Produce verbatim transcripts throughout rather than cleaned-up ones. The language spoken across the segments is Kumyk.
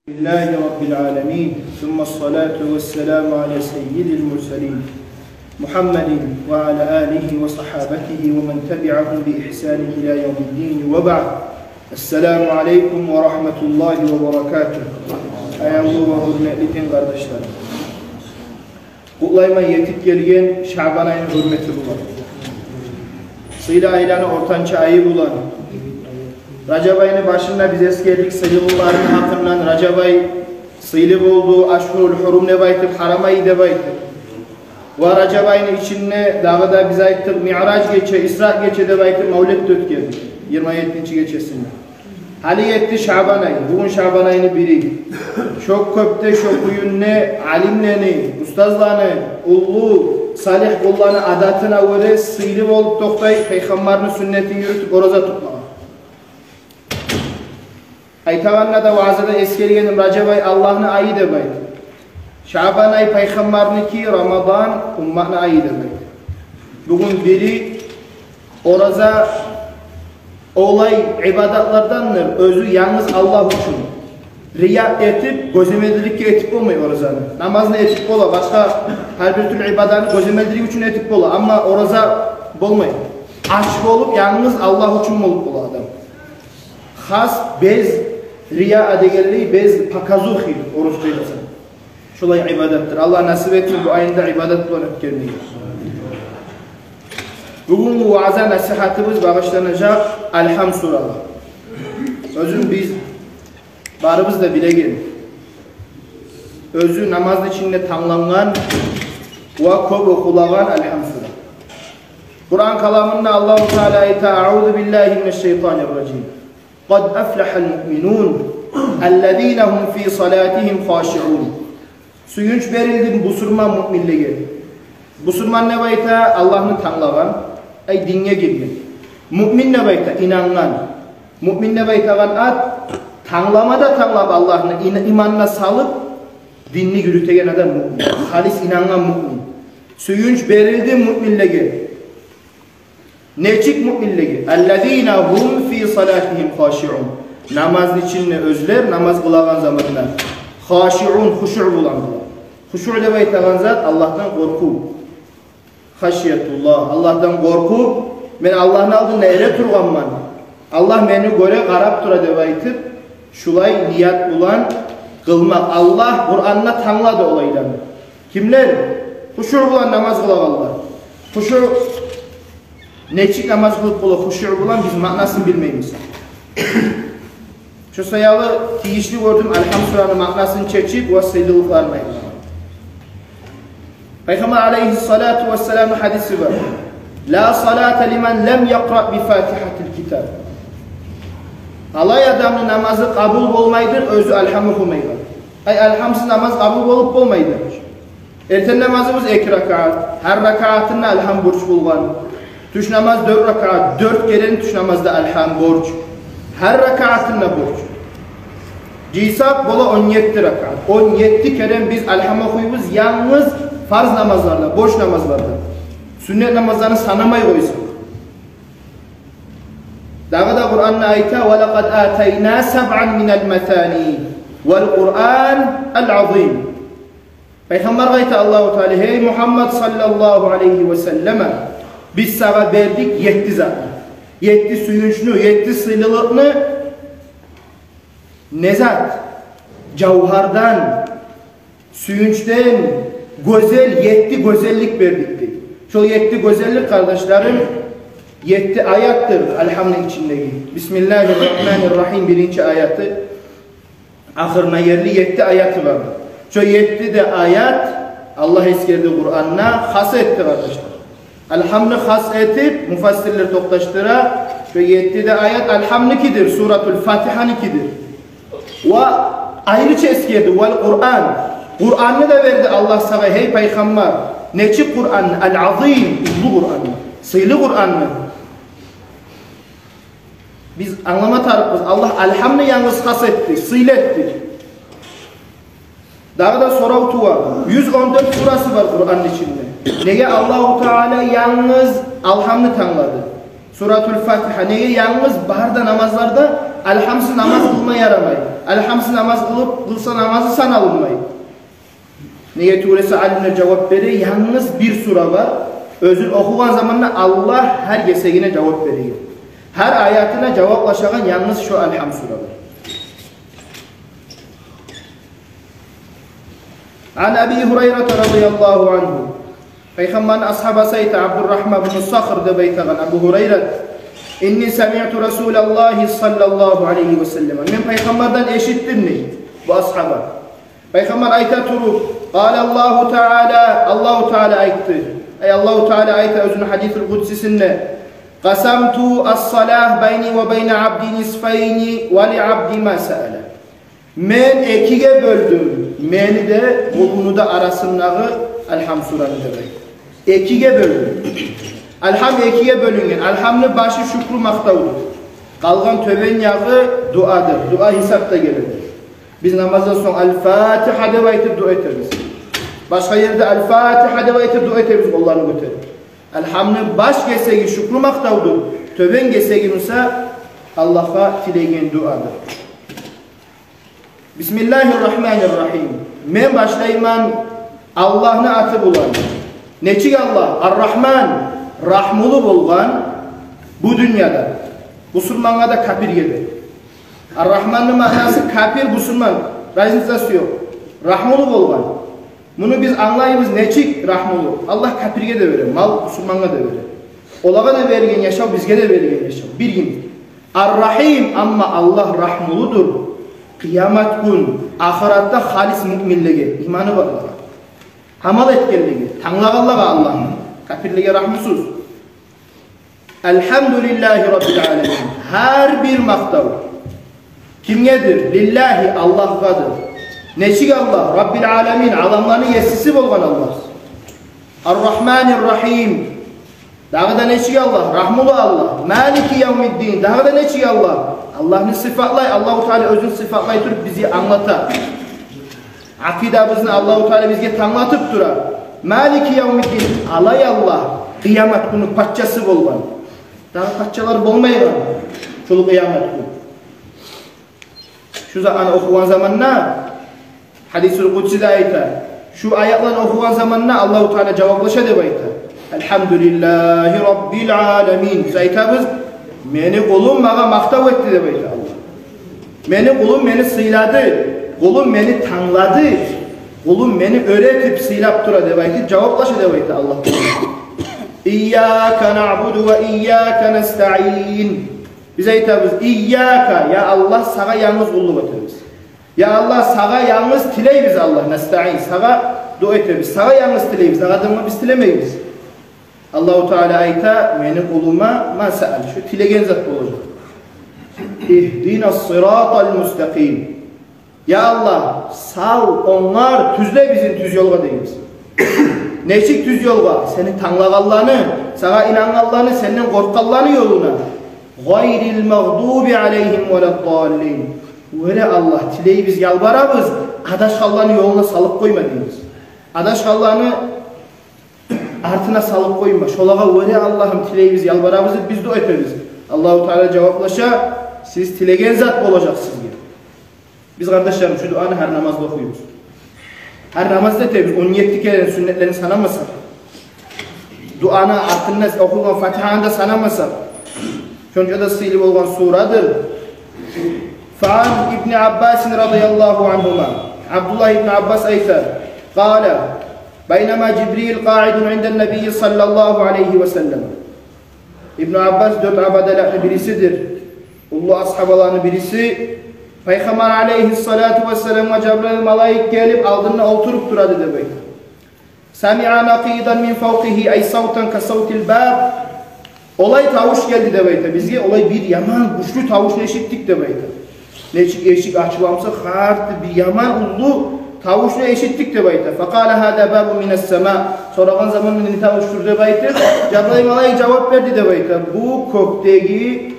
لله رب العالمين، ثم الصلاة والسلام على سيد المرسلين محمد وعلى آله وصحابته ومن تبعهم بإحسان إلى يوم الدين، وبعد. السلام عليكم ورحمة الله وبركاته. Аявлу ва гьюрметли дин къардашлар. Къутлайман етип гелген Шаъбан айны гьюрмети булан. Сыйлы айланы ортанча айы булан. Ражаб айны башында биз эсгердик сыйлылыкъларыны гьакъындан. Ражаб ай сыйлы болду, ашгьурул гьурум деп айтып, гьарам ай деп айтып. Ва Ражаб айны ичинде дагъы да биз айтдыкъ, Миъраж гече, Исра гече деп айтып, мавлет де оьтгердик йигирма еттинчи гечесинде. Гьали етти Шаъбан ай, бугюн Шаъбан айны бири. Шо кёпде, шо кююнде алимлени, устазланы, уллу салигь къулланы адатына гёре сыйлы болуп токътай, Пайхаммарны сюннетин юрютюп ораза тутмагъа. Айтагъанда да, ваъзада эсгергеним, Ражаб ай Аллагьны айы деп айтып, Шаъбан ай Пайхаммарныки, Рамадан умматны айы деп айтып. Бугюн бири ораза олай ибадатлардандыр, оьзю янгыз Аллагь учун. Рия этип, гёземелликге этип болмай оразаны. Намазны этип бола, башгъа гьар бир тюрлю ибадатны гёземеллик учун этип бола, амма ораза болмай. Ач болуп, янгыз Аллагь учун болуп бола адам. Хас, без рия дегенлей, без показухи, орусча айтса. Шолай ибадатдыр. Аллагь насип этсин бу айны да ибадат булан оьтгермеге. Бугюнгю ваъза-насигьатыбыз багъышланажакъ Алгьам суралагъа. Оьзюн биз барыбыз да билеген, оьзю намазны ичинде танглангъан ва кёп охулагъан Алгьам сура. Къуран каламында Аллагьу Таала айта: أعوذ بالله من الشيطان الرجيم. قد أفلح المؤمنون الذين هم في صلاتهم خاشعون. Сююнч берилди бусурман муъминлеге. Бусурман деп айта Аллагьны танглагъан, ай, динге гирген. Муъмин деп айта инангъан. Муъмин деп айтагъан ат, танглама да танглап Аллагьны, ин-, иманына салып, динни юрютеген адам муъмин. Халис инангъан муъмин. Сююнч берилди муъминлеге. Нечик муъминлеге? الذين هم في صلاتهم خاشعون. Намазны ичинде оьзлер, намаз къылагъан заманда, хашиун, хушуъ булан къыла. Хушуъ деп айтагъан зат Аллагьдан къоркъув. Хашиятуллагь, Аллагьдан къоркъув. Мен Аллагьны алдында эретургъанман. Аллагь мени гёре, къарап тура деп айтып, шулай ният булан къылмакъ. Аллагь Къуранда танглады олайланы. Кимлер хушуъ булан намаз къылагъанлар? Хушуъ, нечик намаз къылып бола хушуъ булан, биз маънасын билмейбиз. Шо саялы тийишли гёрдюм Алгьам сураны маънасын чечип ва сыйлылыкъларын айтмагъа. Пайхаммар алайгьиссалату вассаламны гьадиси бар: لا صلاة لمن لم يقرأ بفاتحة الكتاب. Олай адамны намазы къабул болмайдыр, оьзю Алгьам охумайгъан. Ай, Алгьамсыз намаз къабул болуп болмайдыр. Эртен намазыбыз эки ракаат, гьар ракаатында Алгьам борч болгъан. Тюш намаз дёрт ракаат, дёрт керен тюш намазда Алгьам борч. Гьар ракаатында борч. Жыйсакъ бола он етти ракаат. Он етти керен биз Алгьам охуйбуз янгыз фарз намазларда, борч намазларда. Сюннет намазланы санамай къойсакъ. Дагъы да Къуранда айта: ولقد آتيناك سبعا من المثاني والقرآن العظيم. Пайхаммаргъа айта Аллагьу Таала: гьей Мугьаммад саллаллагьу алайгьи ва саллама, биз сагъа бердик етти затны. Етти сююнчню, етти сыйлылыкъны. Не зат? Жавгьардан, сююнчден гёзел етти гёзеллик бердик, дей. Шо етти гёзеллик, къардашларым, етти аятдыр Алгьамны ичиндеги. Бисмиллагьир рагьманир рагьим биринчи аяты. Ахырына ерли етти аяты бар. Шо етти де аят Аллагь эсгерди Къуранда, хас этди, къардашлар. Алгьамны хас этип, муфассирлер токъташдыра, шо етти де аят Алгьамныкидир, Суратул Фатигьаныкидир. Ва айрыча эсгерди: вал Къуран. Къуранны да берди Аллагь сагъа, гьей Пайхаммар. Нечик Къуранны? Ал-Азим, уллу Къуранны, сыйлы Къуранны. Биз англама тарыкъбыз, Аллагь Алгьамны янгыз хас этди, сыйлы этди. Дагъы да сорав тува. Юз он дёрт сурасы бар Къуранны ичинде. Неге Аллагьу Таала янгыз Алгьамны танглады? Суратул Фатиха. Неге янгыз бар да намазларда Алгьамсыз намаз къылма ярамай? Алгьамсыз намаз къылып, къылса намазы саналынмай. Неге тюгюл эсе алимлер жавап бере, янгыз бир сура бар, оьзюн охугъан заманда Аллагь гьар гесегине жавап береген. Гьар аятына жаваплашагъан янгыз шо Алгьам сура бар. Ан Аби Гьурайрата радияллагьу ангьу. Пайхаммарны асгьабасы айта, Абдуррагьман бну Сахр деп айтагъан Абу Гьурайра: «Инни самиъту Расулаллагьи саллаллагьу алайгьи ва саллам». Мен Пайхаммардан эшитдим, дей бу асгьаба. Пайхаммар айта туруп: «Къала Аллагьу Таала», Аллагьу Таала айтды. Ай, Аллагьу Таала айта оьзюню гьадисул къудсисинде: «Къасамту ас-салата байни ва байна абди нисфайни ва ли абди ма саала». Мен экиге бёлдюм мени де, къулумну да арасындагъы Алгьам сураны, деп айта. Экиге бёлдюм. Алгьам экиге бёлюнген. Алгьамны башы шюкрю, макътавдур. Къалгъан тёбен ягъы дуадыр. Дуа гьисапда геледи. Биз намаздан сонг Аль-Фатигьа деп айтып дуа этебиз. Башгъа ерде Аль-Фатигьа деп айтып дуа этебиз, къолланы гётерип. Алгьамны баш гесеги шюкрю, макътавдур. Тёбен гесеги буса Аллагьгъа тилеген дуадыр. Бисмиллагьир рагьманир рагьим. Мен башлайман Аллагьны аты булан. Нечик Аллагь? Ар-Рагьман, рагьмулу болгъан, бу дюньяда бусурмангъа да, капирге де. Ар-Рагьманны маънасы капир, бусурман, разницасы ёкъ. Рагьмулу болгъан. Муну биз англайбыз, нечик рагьмулу? Аллагь капирге де бере мал, бусурмангъа да бере. Олагъа да берген яшав, бизге де берген яшав. Бир йимик. Ар-Рагьим, амма Аллагь рагьмулудур къыямат гюн, ахыратда халис муъминлеге, иманы барлагъа, амал этгенлеге, танглагъанлагъа Аллагьны, капирлеге рагьмусуз. Алгьамдулиллагьи раббил аламин. Гьар бир макътав кимгедир? Лиллагьи, Аллагьгъадыр. Нечик Аллагь? Раббил аламин, аламланы есиси болгъан Аллагь. Ар-Рагьманир Рагьим. Дагъы да нечик Аллагь? Рагьмулу Аллагь. Малики явмиддин. Дагъы да нечик Аллагь? Аллагьны сыфатлай, Аллагьу Таала оьзюн сыфатлай туруп бизге англата. Акъидабызны Аллагьу Таала бизге танглатып тура. Малики явмиддин, алай Аллагь къыямат гюнню пачасы болгъан. Дагъы пачалар болмайгъан шул къыямат гюн. Шу затны охугъан заманда, гьадисул къудсиде айта, шу аятланы охугъан заманда Аллагьу Таала жаваплаша деп айта. Алгьамдулиллагьи раббил аламин. Биз айтабыз, мени къулум магъа макътав этди деп айта Аллагь. Мени къулум мени сыйлады, къулум мени танглады, къулум мени оьр этип сыйлап тура деп айтып жаваплаша деп айта Аллагь. Ийяка наъбуду ва ийяка настаъин. Биз айтабыз, ийяка, я Аллагь, сагъа янгыз къуллукъ этебиз. Я Аллагь, сагъа янгыз тилейбиз, Аллагь, настаъин, сагъа дуа этебиз, сагъа янгыз тилейбиз, дагъы адамгъа биз тилемейбиз. Аллагьу Таала айта, мени къулума ма саал, шу тилеген зат болажакъ. Игьдина сиратал мустакъим. Я Аллагь, сал, онгар, тюзле бизин тюз ёлгъа дейбиз. Нечик тюз ёлгъа? Сени танглагъанланы, сагъа инангъанланы, сенден къоркъгъанланы ёлуна. Гъайрил магъдуби алайгьим валаддаллин. Оьре Аллагь, тилейбиз, ялбарабыз, адашгъанланы ёлуна салып къойма дейбиз. Адашгъанланы артына салып къойма. Шолагъа оьре, Аллагьым, тилейбиз, ялбарабыз деп биз дуа этебиз. Аллагьу Таала жаваплаша, сиз тилеген зат болажакъ сизге. Биз, къардашларым, шу дуаны гьар намазда охуйбуз. Гьар намазда этебиз, он етти керен сюннетлерин санамасакъ. Дуаны артында охулгъан Фатигьаны да санамасакъ. Шонча да сыйлы болгъан сурадыр. Фа ан ибни Аббасин радияллагьу ангьума. Абдуллагь ибн Аббас айта: къала, байнама Жибрил къаъидун индан набийи саллаллагьу алайгьи ва саллам. Ибну Аббас дёрт абадаланы бирисидир. Уллу асгьабаланы бириси. Пайхаммар алайгьиссалату вассаламгъа Жабрайыл малайик гелип, алдында олтуруп турады деп айта. Самиъа накъидан мин фавкъигьи, ай савтан ка савтил баб. Олай тавуш гелди деп айта бизге, олай бир яман гючлю тавушну эшитдик деп айта. Нечик эшик ачыламса, харты бир яман уллу тавушну эшитдик деп айта. Факъала: гьаза бабун минас сама. Сорагъан заманда, не тавушдур деп айтып, Жабрайыл малайик жавап берди деп айта. Бу кёкдеги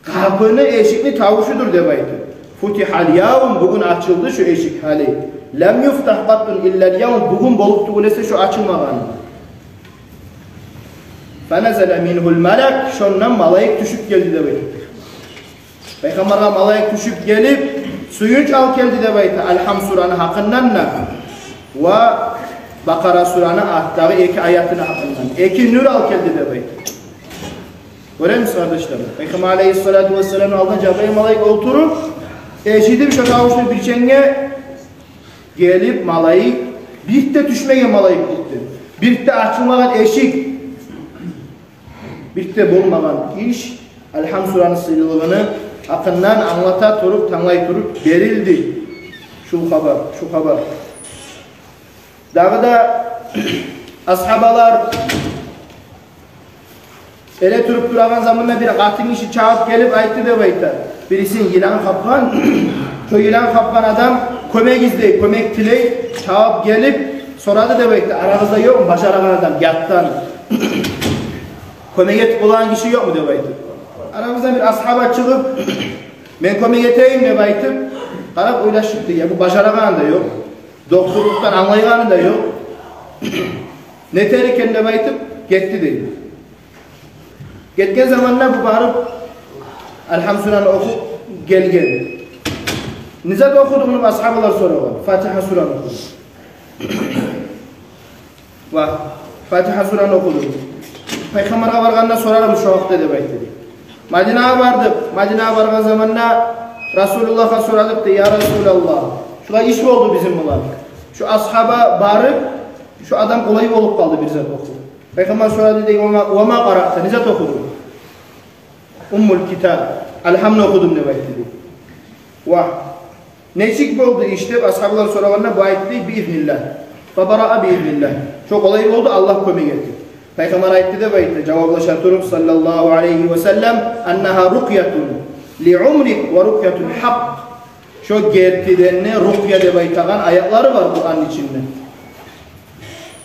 къапуну, эшикни тавушудур деп айтып. Футигьал явм, бугюн ачылды шу эшик гьали. Лам юфтагь къаттун иллал явм, бугюн болуп тюгюл эсе шу ачылмагъан. Фаназала мингьул малак, шондан малайик тюшюп гелди деп айта. Пайхаммаргъа малайик тюшюп гелип, сююнч алып гелди деп айта Алгьам сураны гьакъындан да ва Бакъара сураны артдагъы эки аятыны гьакъындан. Эки нюр алып гелди деп айта. Гёремисиз, къардашлар? Пайхаммар алайгьиссалату вассаламны алдына Жабраил малайик олтуруп, эшитип шо тавушну бирченге гелип малайик, бир де тюшмеген малайик бир де. Бир де ачылмагъан эшик. Бир де болмагъан иш, Алгьам сураны сыйлылыгъыны гьакъындан англата туруп, танглай туруп берилди. Шу хабар, шу хабар. Дагъы да асгьабалар эретуруп турагъан заманда бир къатын гиши чабып гелип айтды деп айта. Бирисин йылан къапгъан, шо йылан къапгъан адам кёмек излей, кёмек тилей, чабып гелип сорады деп айта. Арагъызда ёкъму бажарагъан адам, ятдан? Кёмек этип болагъан гиши ёкъму деп айтып. Арабыздан бир асгьаба чыгъып, мен кёмек этейим деп айтып, къарап ойлашыпты, я бу бажарагъаны да ёкъ, докторлукъдан англайгъаны да ёкъ. Не этер экен деп айтып, гетди дейди. Гетген заманда бу барып, Алгьам сураны охуп гелген. Не зат охудунг деп асгьабалар сорагъан. Фатигьа сураны охудум. Ва Фатигьа сураны охудум. Пайхаммаргъа баргъанда сорарман шо гьакъда деп айтды дей. Мадинагъа бардыкъ. Мадинагъа баргъан заманда Расулуллагьгъа сорадыкъ дей: я Расулаллагь, шулай иш болду бизин булан. Шу асгьаба барып, шу адам къолай болуп къалды бир зат охуп. Пайхаммар сорады дей: ва ма, ва ма къараъта, не зат охудунг? Уммул китаб, Алгьамны охудум деп айтды дей. Ва нечик болду иш деп асгьабалар сорагъанда, бу айтды дей: би изниллагь. Фа бараа би изниллагь. Шо къолай болду, Аллагь кёмек этди. Пайхаммар айтды деп айтды, жаваплаша туруп, саллаллагьу алайгьи ва саллам: аннагьа рукъятун ли умрик ва рукъятун гьакъ. Шо гертиден де рукъя деп айтагъан аятлары бар Къуранны ичинде.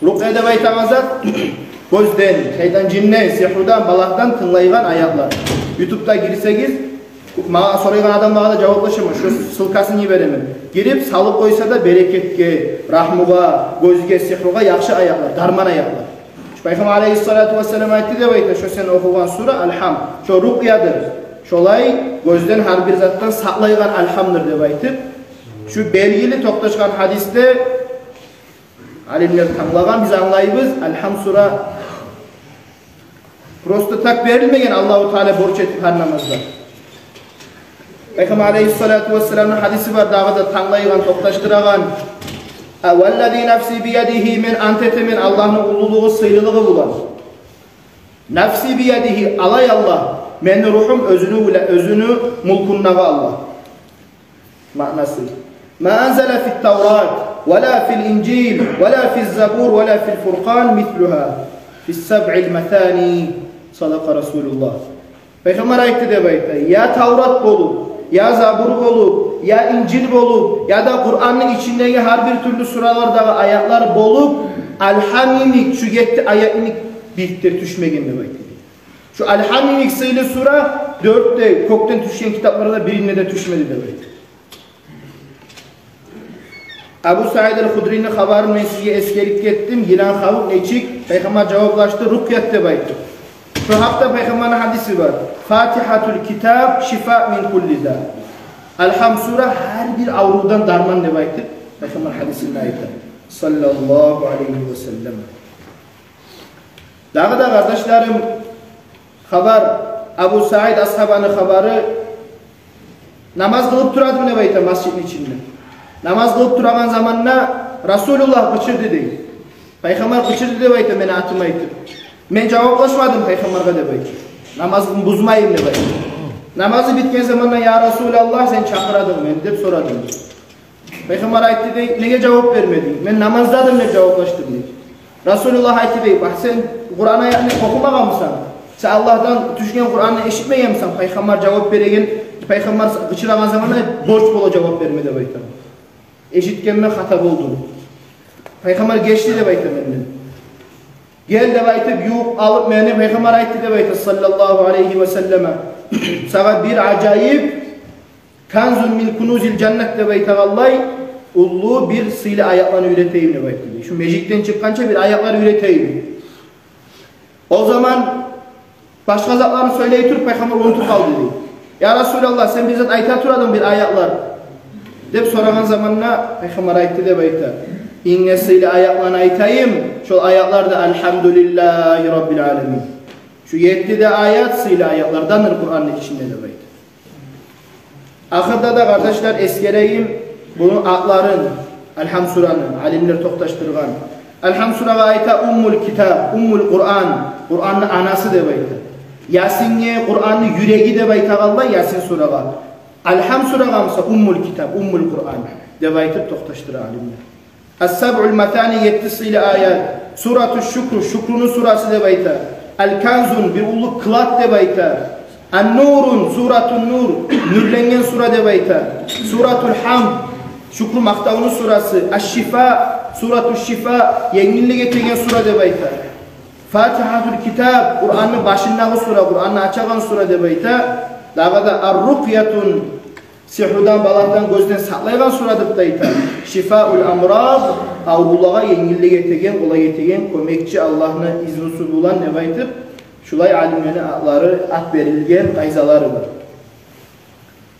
Рукъя деп айтагъан зат гёзден, шайтан-жинден, сигьрудан, балагьдан тынглайгъан аятлар. Ютубда гирсегиз, магъа сорайгъан адамлагъа да жаваплашаман, шо ссылкасын йиберемен. Гирип салып къойса да берекетге, рагьмугъа, гёзге, сигьругъа яхшы аятлар, дарман аятлар. Пайхаммар алайгьиссалату вассалам айтды деп айта, шо сен охугъан сура Алгьам, шо рукъядыр. Шолай гёзден, гьар бир затдан сакълайгъан Алгьамдыр деп айтып, шу белгили токъташгъан гьадисде алимлер танглагъан, биз англайбыз, Алгьам сура просто так берилмеген, Аллагьу Таала борч этип гьар намазда. Пайхаммар алайгьиссалату вассаламны гьадиси бар, дагъы да танглайгъан, токъташдырагъан. А, валлази нафси биядигьи, мен ант этемен Аллагьны уллулугъу, сыйлылыгъы булан. Нафси биядигьи, алай Аллагь, мени ругьум оьзюню, оьзюню мулкундагъы Аллагь. Маънасы: ма анзала фит Таврат, ва ла фил Инжил, ва ла физ Забур, ва ла фил Фуркъан мислугьа фис сабъил масани. Садакъа Расулуллагь. Пайхаммар айтды деп айта, я Таврат болуп, я Забур болуп, я Инжил болуп, я да Къуранны ичиндеги гьар бир тюрлю суралардагъы аятлар болуп, Алгьам йимик, шу етти аят йимик бир де тюшмеген деп айтды. Шу Алгьам йимик сыйлы сура дёрт де кёкден тюшген китапларда биринде де тюшмеди деп айтды. Абу Саид аль-Худрини хабарын мен сизге эсгерип гетдим, йылан къабып нечик, Пайхаммар жаваплашды, рукъят деп айтды. Шо гьакъда Пайхаммарны гьадиси бар: фатигьатул китаб шифа мин кулли да. Алгьам сура гьар бир аврувдан дарман деп айтды, Пайхаммар гьадисинде айта, саллаллагьу алайгьи ва саллам. Дагъы да, къардашларым, хабар, Абу Саид асгьабаны хабары. Намаз къылып турадым деп айта масжитни ичинде. Намаз къылып турагъан заманда Расулуллагь къычырды дей. Пайхаммар къычырды деп айта мени атымны айтып. Мен жаваплашмадым Пайхаммаргъа деп айта, намазны бузмайым деп айта. Намазы битген заманда: я Расулаллагь, сен чакъырадынг мени деп сорадым. Пайхаммар айтды дей: неге жавап бермединг? Мен намаздадым деп жаваплашдым дей. Расулуллагь айтды дей: бах, сен Къуран аятны охумагъанмысан? Сен Аллагьдан тюшген Къуранны эшитмегенмисен? Пайхаммар жавап береген, Пайхаммар къычырагъан заманда борч бола жавап берме деп айта. Эшитгенмен, хата болдум. Пайхаммар гечди деп айта менден. Гел деп айтып, ювукъ алып мени, Пайхаммар айтды деп айта, саллаллагьу алайгьи ва саллама: сагъа бир ажайып, канзун мин кунузил жаннат деп айтагъанлай, уллу бир сыйлы аятланы уьйретейим деп айтды. Шу межитден чыкъгъанча бир аятлар уьйретейим. О заман башгъа затланы сёйлей туруп, Пайхаммар унутуп къалды, дей. «Я Расулаллагь, сен бир зат айта турадынг, бир аятлар», — деп сорагъан заманда Пайхаммар айтды, деп айта: «Инг де сыйлы аятланы айтайым, шол аятлар да Альгьамдулиллагьи Раббил аламин. Шу етти де аят сыйлы аятлардандыр Къуранны ичинде», — деп айта. Ахырда да, къардашлар, эсгерейим буну атларын, Альгьам сураны, алимлер токъташдыргъан. Альгьам сурагъа айта Уммул Китаб, Уммул Къуран, Къуранны анасы деп айта. Ясинге Къуранны юреги деп айтагъанлар Ясин сурагъа. Альгьам сурагъа буса Уммул Китаб, Уммул Къуран деп айтып токъташдыра алимлер. Ас-Сабъул Масани, етти сыйлы аят. Сурату Шукру, шукруну сурасы деп айта. Аль-Канзун, бир уллу клад деп айта. Ан-Нурун, Сурату Нур, нюрленген сура деп айта. Суратул Гьамд, шукру, макътавну сурасы. Аш-Шифа, Сурату Шифа, енгиллик этеген сура деп айта. Фатигьатул Китаб, Къуранны башындагъы сура, Къуранны ачагъан сура деп айта. Дагъы да Ар-Рукъятун, сигьрудан, балагьдан, гёзден сакълайгъан сура деп де айта. Шифаул Амрад, аврувлагъа енгиллик этеген, къолай этеген, кёмекчи, Аллагьны изнусу булан деп айтып, шулай алимлени атлары, ат берилген къайдалары бар.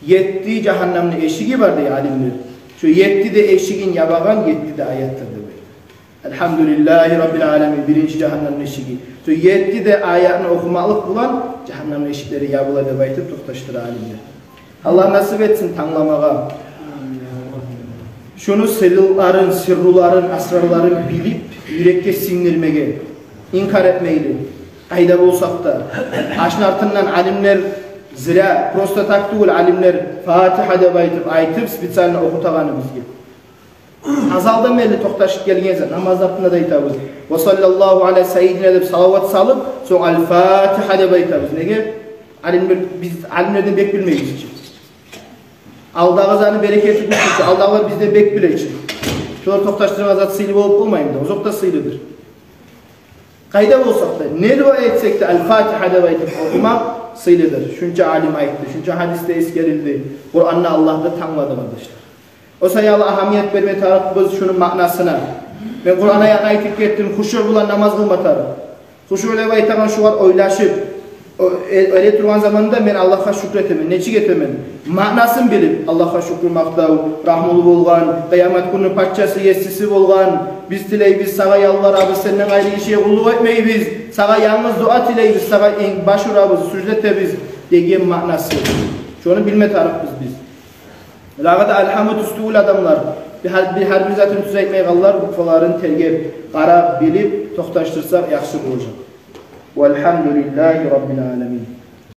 Етти жагьаннамны эшиги бар дей алимлер. Шо етти де эшигин ябагъан етти де аятдыр деп айта. Альгьамдулиллагьи Раббил аламин, биринчи жагьаннамны эшиги. Шо етти де аятны охумакълыкъ булан жагьаннамны эшиклери ябыла деп айтып токъташдыра алимлер. Аллагь насип этсин тангламагъа. Шуну сырларын, сирруларын, асрарларын билип, юрекге сингдирмеге, инкар этмейли. Къайда болсакъ да, ашны артындан алимлер зря, просто так тюгюл, алимлер Фатигьа деп айтып, айтып, специально охутагъаны бизге. Азалдан берли токъташып гелген зат, намаз артында да айтабыз. «Ва саллаллагьу аля сайидина» деп салават салып, сонг «Аль-Фатигьа» деп айтабыз. Неге? Алимлер, биз алимлерден бек билмейбиз чи. Алдагъы затны берекети кёп чи, алдагъылар бизден бек биле чи. Шолар токъташдыргъан зат сыйлы болуп болмаймы да? Озокъда, сыйлыдыр. Къайда болсакъ да, не дуа этсек де, «Аль-Фатигьа» деп айтып охумакъ сыйлыдыр. Шунча алим айтды, шунча гьадисде эсгерилди. Къуранда Аллагь да танглады, къардашлар. О саялы агьамият берме тарыкъбыз шуну маънасына. Мен Къуран аятны айтып гетдим, хушуъ булан намаз къылма тарыкъ. Хушуъ деп айтагъан шугъар ойлашып, о, э-, эретургъан заманда мен Аллагьгъа шюкюр этемен. Нечик этемен? Маънасын билип, Аллагьгъа шюкюр, макътав, рагьмулу болгъан, къыямат гюнню пачасы, есиси болгъан, биз тилейбиз, сагъа ялбарабыз, сенден къайры гишиге къуллукъ этмейбиз, сагъа янгыз дуа тилейбиз, сагъа инг-, баш урабыз, сужда этебиз деген маънасы. Шону билме тарыкъбыз биз. Дагъы да алгьамы тюз тюгюл адамлар, бир гьар, бир гьар бир затын тюз айтмайгъанлар, букваларын тергеп, къарап, билип токъташдырсакъ, яхшы болажакъ. Валгьамдулиллагьи Раббил аламин.